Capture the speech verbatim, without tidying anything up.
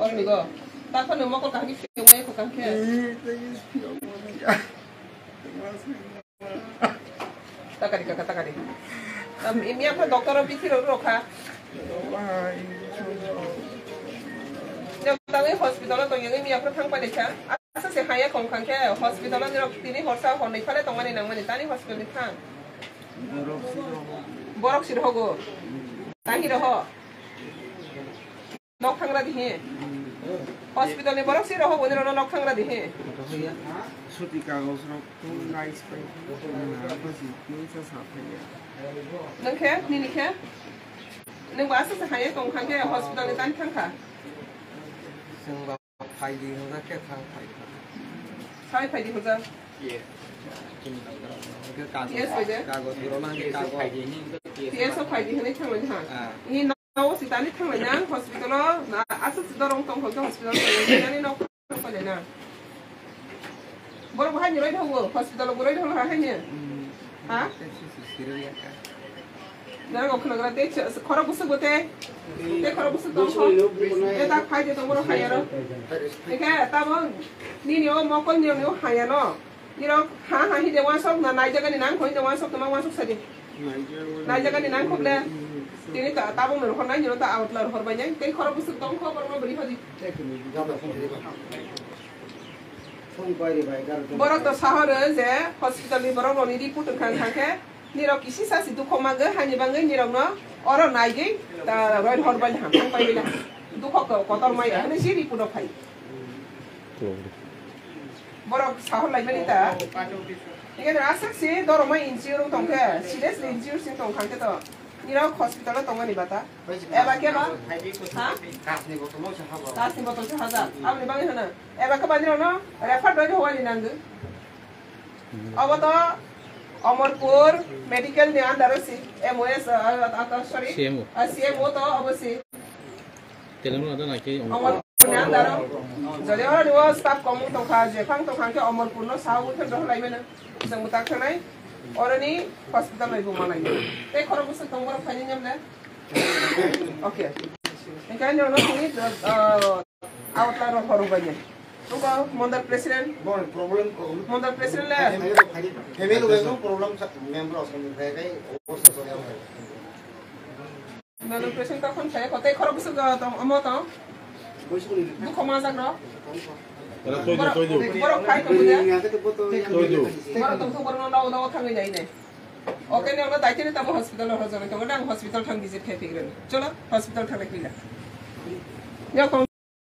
Amigo, ta phano mokol kaham khe phiyok maya kho kaham khe. Takari kaka takari. Tam imiya phano doctor o bithi rok rokha. Jok tangwi hospital o tongya imiya phano thang pai kha. Asa se haya kong khang khe hospital o nirok tini horsa hornwi phale tongmani nangmani tani hospital ni thang. Borok si rohogo. Tahi roho. Nok thangra dihi. Hospital ni borok si roho boni rono nok thangra dihi. Suti kagoj rok tu nice pai. Apa si nung sa sa phaiya. Nung khe, nini khe? Nung ba asa sa haya tong kha khe hospital ni tani thang kha. Sung ba phai di hwnga khe thang phai kha. Sai phai di hwnga. Yes. Kini kagoj. Yes, pai de. Kagoj rok nang kagoj. Yes, phai di hwnwi thang lai ha. Ah. Ni O si tani thang lai nang hospital o, na aswk si dorong tong kho hospital o, tani nok thang lai nang. Borok bo haini roi thango, hospital o bo roi thango ha haini. Ha? Nang o khnagra te khorok bwswk bo te. Te khorok bwswk tong kho. Te ta phai de tong borok hai aro. Ekhe tamo nini o mokol ni o hai ano. Nirok ha ha hi de wansok na naijagani nang khoi de wansok tama wansok sadi. Naijagani nang khok le. Tini ta tabung nang khor nai nirok ta outlaw hor bai nai tei khorok bwswk tong kho borok no bwrwi hodi. Borok to sahoro je hospital ni borok roni report wngkha wngkha khe nirok kisi sa si dukho magwi haini bagwi nirok no oro naigwi ta roi hor bai ham thang pai bila dukho kotor mai hwnwi si report o phai. Borok sahor laimani ta. Hingke aswk si doroma N G O rok tongkhe, seriously N G O sing tong kha khe to. Nirok hospital o tongmani bata. Eba khe ba? Ha? Tasni botol se hajar. Aboni bagwi hwnwi. Eba khe ba nirok no refer doi howali nangwi. Obo to Omorpur medical ni under o si M O S, ah, ah, ah, sorry. C M O. Ah, C M O to obo si. Telengno ada naikhe. Omorpur ni andaro. Jodi oro ni o staff komung tongkha, jephang tongkha khe Omorpur no sao wngkhe dohor lai mano. Chwng bwtak thanai. Oro ni hospital bai buma lai. Tei khorok bwswk tong borok phaini nyam le. Okay. Engkhe ani ono thangwi, ah, outlaw rok horok bai. Tungko Mondal President. Bon problem ko. Mondal President le. Family bai problem sa member asal ni kai kai. Nalo patient tokon khe kotai khorok bwswk tong omo tong. Bukho majak rok. Era toidu, toidu. Borok khai tong de. Toidu. Borok tong thok borok no daw daw thangwi nai ne. Oke ne ono daitini tamo hospital hor jagwi tongo nang hospital thang visit khai phigren. Cholo hospital thang lai phila. Yakong